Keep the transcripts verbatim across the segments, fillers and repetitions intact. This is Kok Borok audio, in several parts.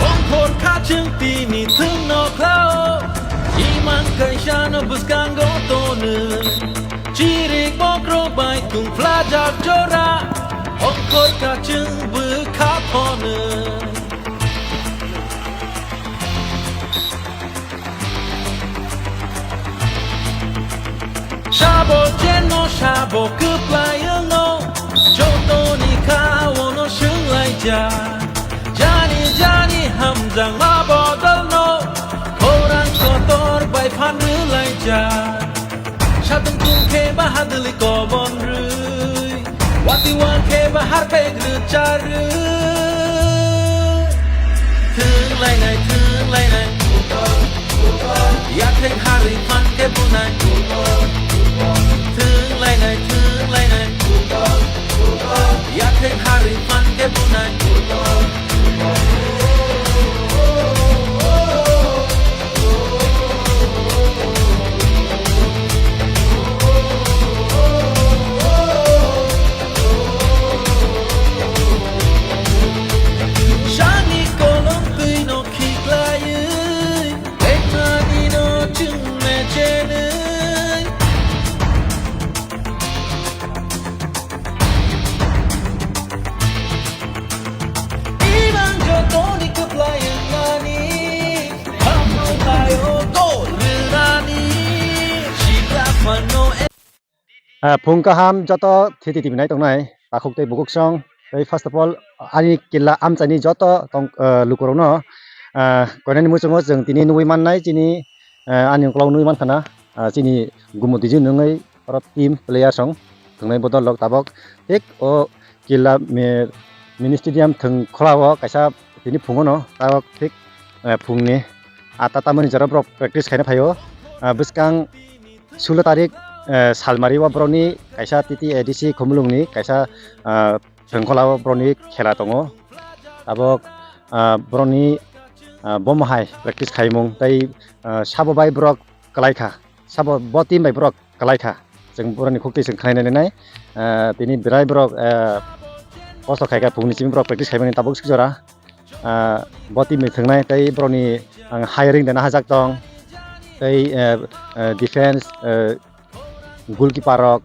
Ongkhor kachwng tini thwngno khlao, imang kaisano bwskango tonwi. Chirik bokrok bai tungphlajak jora, ongkhor kachwng bwkha phonwi. Sabo chenno sabo kwplai wngno, jotoni khaono swnglaijak. Jani jani hamjakma bodolno, khorang kotor bai phan rwlaijak. Satung tung khe bahadwlwi kobon rwi, wati wang khe bahar pek rwcharwi. Thwng lainai, thwng lainai, yathek harwi phan khe bunai. Thwng lainai, thwng lainai, yathek harwi phan khe bunai. Sani kolom twi no khiklaiwi, lekmani no chwngna chenwi. Imang jotoni kwplai wngmani, hamrwng thaio gol rwnani, sikla phano. Ah, phung kaham joto thiti tibinai tongnai takhuk tei bukhuk song. Tei first of all, ani killa amchaini joto tong, ah, lukurokno, ah, koinani muchungo chwng tini nugwi mannai chini, ah, ani ukolog nugwi mankha na, ah, chini Gumoti jin wngwi oro team player song thwngnai bodol rok tabok thik o killa me-, mini stadium thwng khola o kaisa tini phungo no tabok thik, eh, phungni atta tamani jora borok practice khaina phaio. Ah, bwskang sulo tarik, eh, salmari o borokni kaisa T T A D C Khumulwngni kaisa, ah, thwng khola o borokni khela tongo. Tabok, ah, borokni, ah, bomo hai practice khaimung tei, ah, sabo bai borok kwlai kha. Sabo bo team bai borok kwlai kha. Chwng borokni khukti chwng khlainai nai. Ah, tini belai borok, ah, kosto khai kha phungni simi borok practice khaimani tabuk sik jora. Ah, bo team ni thwngnai tei borokni ang hiring de nahajak tong. Tei, ah, ah, defense, ah, goalkeeper rok,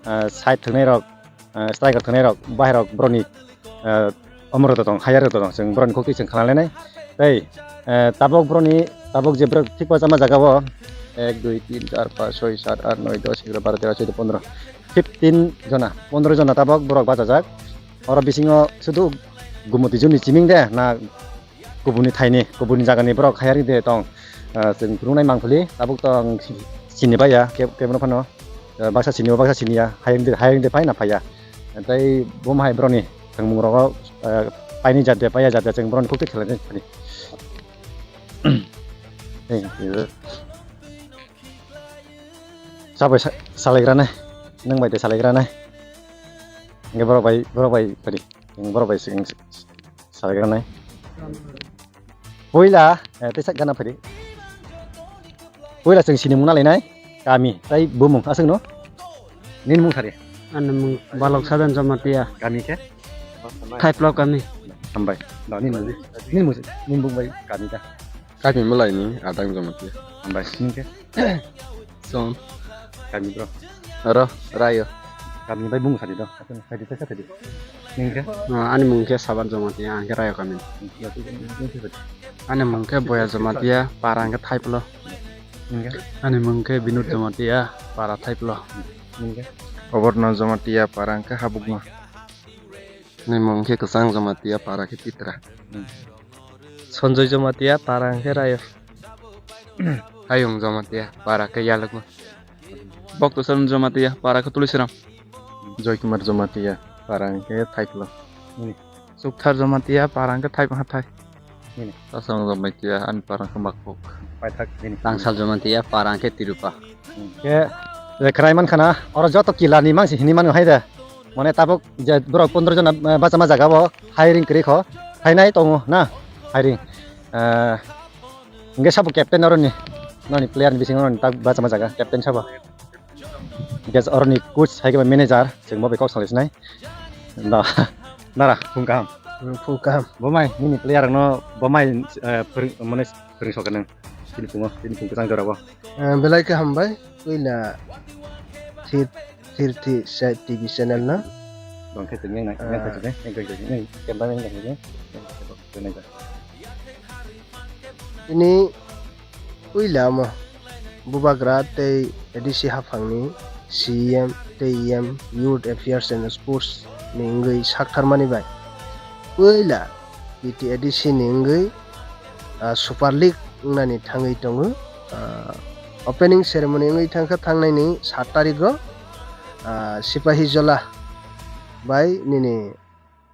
ah, side thwngnai rok, ah, striker thwngnai rok, bahai rok borokni, ah, omoro tong, higher tong, chwng borokni khukti chwng khlainai. Tei, ah, tabok borokni, tabok je borok thik bachama jaga o, ek, dui, tin, char, panch, soi, sat, aat, noi, dos, egaroh, baro, tero, choudo, pondro, fifteen jona, pondro jona tabok borok bachajak. Oro bisingo sudu Gumoti juni chiming de na kubuni thaini, kubuni jagani borok hiring de tong. Ah, chwng phunuknai mangpili, tabuk to ang sini baiya, ke-, kebeno phano, ah, baksa sini o, baksa sini ya, hiring de, hiring de phai na phaiya. Tei bo hai borokni thwngmung rogo, ah, paini jat de, paiya jat de, chwng borokni khukti khelai thani. Thank you. Sabai sa-, salaigrana, nwng bai de salaigrana. Hingke borok bai, borok bai padi, borok bai sing salaigrana. Puila, eh, tei sak gana padi. Puila chwng sinimung nalainai, kami, tei bumung, aswkno? Nini mung sari? Ani mung Balok Sadan Jamatia. Kami khe? Thaiplo kami. Hambai. Da, nini mung, nini mung, nini mung bai kami da. Kami Mulaini Adang Jamatia. Hambai. Nini khe? Som. Kami bro. Oro, Rayo. Kami bai bung sadi do. Sadi, sadi, sadi. Nini khe? Ah, ani mung khe Saban Jamatia, ang khe Rayo kami. Ani mung khe Boya Jamatia, para ang khe Thaiplo. Nini khe? Ani mung khe Binod Jamatia, para Thaiplo. Nini khe? Oborno Jamatia, para ang khe Habukma. Ni mung khe Kwchang Jamatia, para khe Titra. Hmm. Sanjoy Jamatia, para khe Rayo. Hayung Jamatia, para khe Yalukma. Bokto Saran Jamatia, para khe Tulisiram. Joy Kumar Jamatia, para khe Thaiplo. Hmm. Sukthar Jamatia, para khe Thaiphathai. Nini. Tasang Jamatia, ani para khe Makpuk. Paithak nini. Tangsal Jamatia, para khe Tirupa. Khe, je khwnai mankha na, oro joto killa ni mangsi hini mano hai de. Mane tabuk je borok pondro jona, eh, bachama jaga bo hiring kwrwi kho. Phainai tongo na hiring. Eh, Hingke sabo captain oro ni, noni player ni bisingo noni tak bachama jaga captain sabo. Hingke oro ni coach hai khe manager, chwng bo bai kok salai sinai. Da, nara, phung kaham. Hmm, phung kaham. Bo mai, nini player no, bo mai, eh, phwrwng, mane, phwrwng sok nang. Tini phungo, tini phung kwchang jora bo. Eh, belai khe hambai, puila thir, thir thi se T V channel no. Bang khe tini nang, nang khe tini, nang khe tini, nang khe tini, nang khe tini. Tini puila omo Bubagra tei A D C haphangni C E M tei E M Youth Affairs and Sports ni wngwi saktharmani bai puila T T A D C ni wngwi, ah, Super League wngnani thangwi tongo. Ah, opening ceremony wngwi thangkha thangnaini sat tarigo, ah, Sipahijola bai nini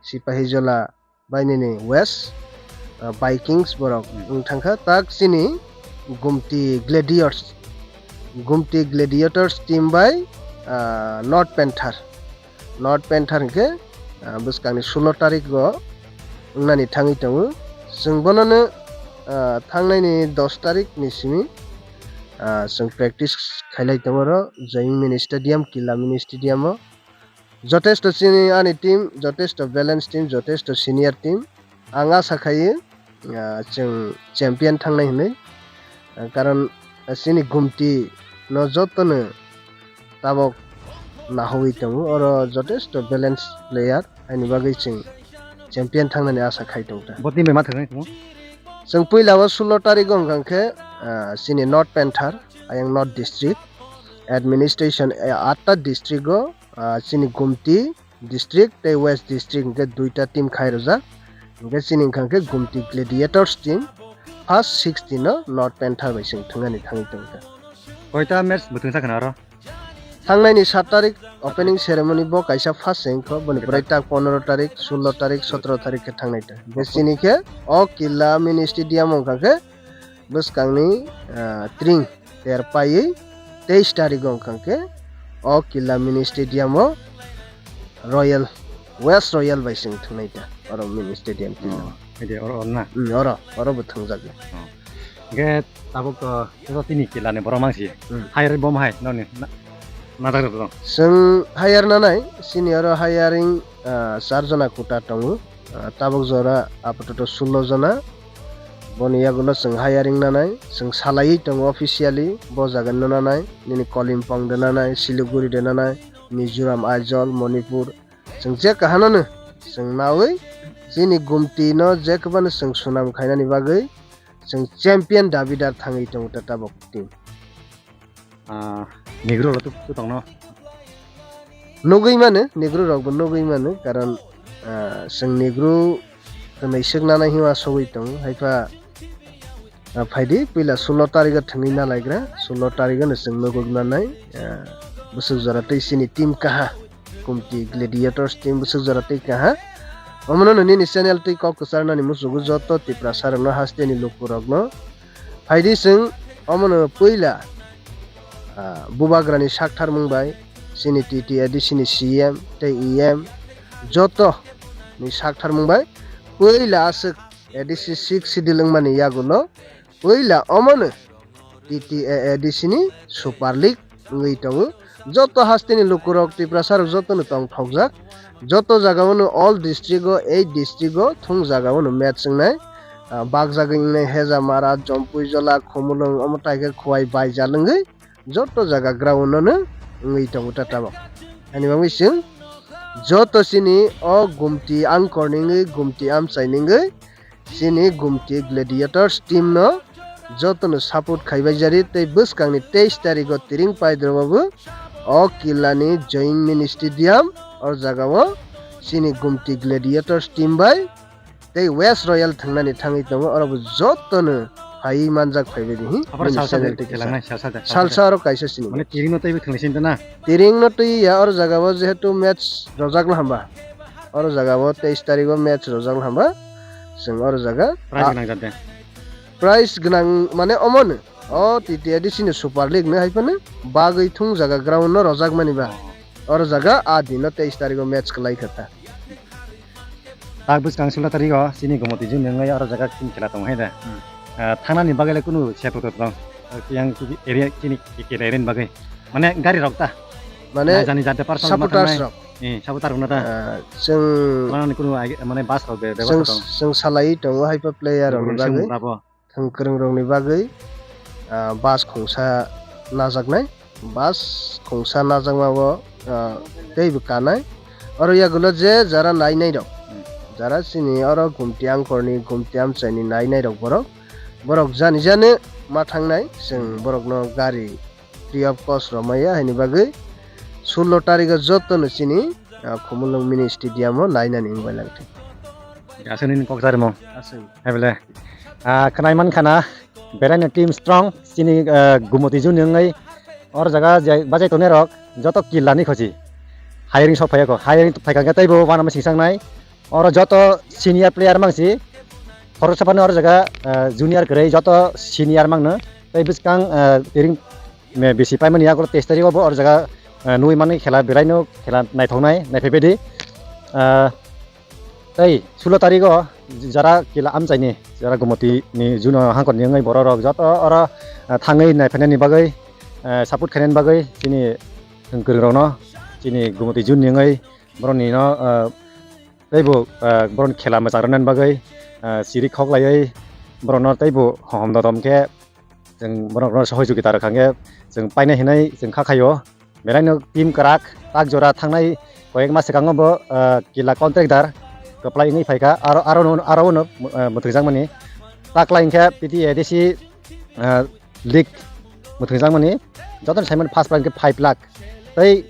Sipahijola bai nini West, ah, Vikings borok wng thangkha. Tak chini Gumti Gladiators, Gumti Gladiators team bai, ah, North Panther, North Panther hwnkhe, ah, bwskangni sulo tarik o wngnani thangwi tongo. Chwng bonono, ah, thangnaini dos tarik ni simi, ah, chwng practice khailai tongo oro Joying Mini Stadium, Killa Mini Stadium o. Jotesto chini ani team, jotesto balance team, jotesto senior team. Ang asa khaio, ah, chwng champion thangnai hinwi. Ah, karon, ah, chini Gumti no jotono tabok nahogwi tongo. Oro jotesto balance player, haini bagwi chwng champion thangnani asa khai tongkha. Bo team bai ma thangwi tongo? Chwng puila o sulo tarik o wngkha khe, ah, chini North Panther, ayang North District Administration, eh, atta district o, ah, chini Gumti District tei West District hwnkhe duita team khai rwjak. Hwnkhe chini wngkha khe Gumti Gladiators team first sixteen no North Panther bai chwng thwngani thangwi tongkha. Koita match bo thwngsa khna oro? Thangnaini sat tarik opening ceremony bo kaisa first se wngkha, boni pore tak pondro tarik, sulo tarik, sotro tarik khe thangnai ta. Hwnkhe chini khe o Killa Mini Stadium wngkha khe bwskangni, ah, tring ter paiwi teis tarigo wngkha khe o Killa Mini Stadium o Royal, West Royal bai chwng thwngnai ta oro Mini Stadium tino. Oh, ede oro, oro na? Hmm, oro, oro bo thwngjak ya. Oh. Hwnkhe tabuk to joto tini Killa ni borok mangsi. Hmm. Hire bom hai noni na, najak rok. Chwng hire nanai, sini oro hiring, ah, char jona kota tongo. Ah, tabuk jora apatoto sulo jona. Boni yagulo chwng hiring nanai, chwng salaiwi tongo officially, bo jaga no nanai, nini Kolimpong de nanai, Siliguri de nanai, Mizoram, Aizawl, Manipur, chwng je kahano no chwng nawi, chini Gumti no je kwbano chwng swnam khainani bagwi chwng champion dabidar thangwi tongo ta tabuk team. Ah, Negro rok tu, tu tongno? Nugui mano, Negro rok bo nugui mano, karon, ah, chwng Negro twnwi swk nanai hinwi asugui tongo, haikhe, ah, phaidi puila sulo tarigo thwngwi nalaigra, sulo tarigo no chwng nugui manai, ah, bwswk jora tei chini team kaha. Kumti Gladiators team bwswk jora tei kaha. Omono no nini channel tei kok kwcharnani muchugo joto Tiprasa rokno, hasteni lukurokno. Phaidi chwng omono puila, ah, bubagrani sakthar mung bai chini T T A D C ni C M tei E M joto ni sakthar mung bai puila aswk A D C six schedule wngmani yagulo puila omono T T A A D C ni Super League wngwi tongo. Joto hasteni lukurok Tiprasa rok jotono tong thokjak. Joto jaga o no all district o, eight district o thung jaga o no match wngnai. Ah, bakjagwi wngnai Hejamara, Jompuijola, Khumulwng, omo tai khe Khowai Baijal wngwi joto jaga ground o no wngwi tongo ta tabok. Ani bagwi chwng joto chini o Gumti Angkor ni wngwi, Gumti Amchai ni wngwi, chini Gumti Gladiators team no jotono support khaibai jari tei bwskangni teis tarigo tiring paidrobo bo o Killani Joying Mini Stadium o jagao chini Gumti Gladiators team bai tei West Royal thwngnani thangwi tongo, oro bo jotono phaiwi manjak phaibai di, hi? Aphar bini salsa de channel tei kisa. Khelangnai, salsa de, salsa de. Salsa oro kaisa sini. Mane tiring no teibo thwnglaisini da na? Tiring no twi ya, oro jagao jehetu match rojak no hamba. Oro jagao teis tarigo match rojak no hamba. Chwng oro jaga. Prize a-, gwnang jat de. Prize gwnang mane omono. O T T A D C ni Super League no hai phano bagwi thung jaga ground no rojak mani ba. Oh. Oro jaga a dino teis tarigo match kwlai kha ta. Tak bwskang sulo tarigo chini Gomoti Jun wngwi oro jaga team khela tongo hai da. Hmm. Ah, thangnani bagwi le kunu separate rok tong. Yang area chini kene area ni bagwi. Mane gari rok ta. Mane jani jate personal supporters rok. Eh, supporter rok na ta. Ah, chwng mane kunu agi-, mane bus rok be-, bebostha tong. Chwng salai tongo hai pa player rok ni bagwi. Thwng kwrwng rok ni bagwi, ah, bus khungsa najaknai. Bus khungsa najakma o, ah, teibo kanai. Oro yagulo je jara nainai rok, jara chini oro gumti angkorni, gumti amchaini nainai rok borok, borok jani jani ma thangnai, chwng borokno gari free of cost romaya haini bagwi sullo tarikho jotono chini, ah, Khumulwng mini stadium o nainani wng bai lang thung. Aswk nini kok sarimung. Aswk. Hai bole. Ah, khwnai man khana, belaino team strong, chini, ah, Gumoti juni wngwi. Or jaga je bachai tongnai rok, joto killani khochi. Hiring sok phaiya kho, hiring phaikha khe teibo uanama singsangnai. Oro joto senior player mangsi, khoroksa phano or jaga, ah, junior kwrwi, joto senior mangno. Tei bwskang, ah, iring me bisi paimani yago teis tarikh o bo or jaga, ah, nugwi mani khela belaino khela naithoknai, naiphaibadi. Ah, Tei sulo tarikh o jara kila amchaini, jara Gumoti ni juno hangkor ni wngwi borok rok joto oro, ah, thangwi naiphainani bagwi, ah, support khainani bagwi chini kwrwng rokno chini Gumoti jun ni wngwi borok ni no, ah, teibo, ah, borok ni khela mwchang rwnani bagwi, ah, siri khok laiwi borok no teibo hohom dodom khe chwng borok no sohojogita rwkha khe chwng painai hinwi chwng kha khaio. Belaino team kwrak, tak jora thangnai koyek mas swkango bo, ah, kila contractor kwplai wngwi phaikha, aro, aro no, aro no, ah, mwthangjakmani. Taklai hwnkhe P T A D C, ah, league mwthangjakmani. Jotono saimano first prize hwnkhe five lakh. Tei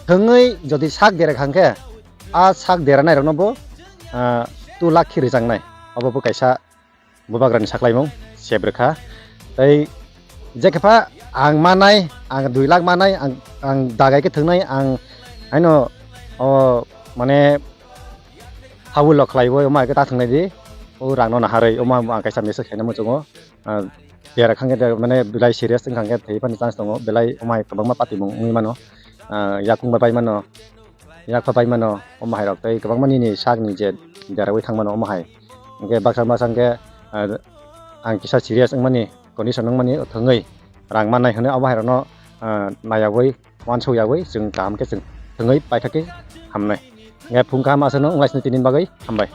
thwngwi jodi sak dera kha hwnkhe, a sak dera nairokno bo, ah, two lakh khe rwjaknai. Obo bo kaisa bubagrani saklaimung sep rwkha. Tei jekhe pha ang manai, ang dui lakh manai, ang, ang dagai khe thwngnai, ang haino o mane habwi lok khlaiwi omo hai khe ta thwngnai di. O rangno naharwi omo ang kaisa message khaina muchungo. Ah, dera kha hwnkhe mane belai serious wngkha hwnkhe thwi phani chance tongo, belai omo hai kwbangma patimung wngwi mano. Ah, yakung bai pai mano. Yak pha pai mano omo hai rok tei kwbangma nini sak ni je derawi thang mano omo hai. Hwnkhe baksa baksa hwnkhe, ah, ang kisa serious wngmani condition wngmani thwngwi rang mannai hwnwi omo hai rokno, ah, naiyawi uansuk yawi chwng kaham khe chwng thwngwi paikha khe hamnai. Hwnkhe phung kaham aswkno wnglaisino tini bagwi hambai.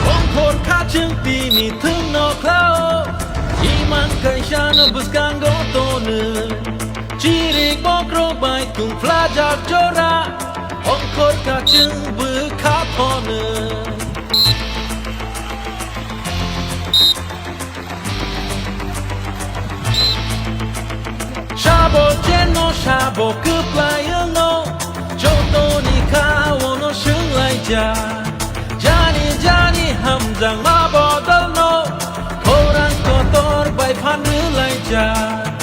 Ongkhor kachwng tini thwngno khlao, iman kaisano bwskango tonwi. Chirik bokhro bai tungphlajak jora, ongkhor kachwng bwkha phonwi. Sabo cheno sabo kwplai wngno, jotoni kha ono swnglaijak. Jani jani hamjakma bodolno, khorang kotor bai phan rwlaijak.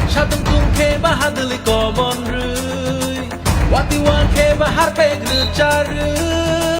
Satung tung khe ba hadwli kobon rwi, wati wa khe ba harpek rwcharwi.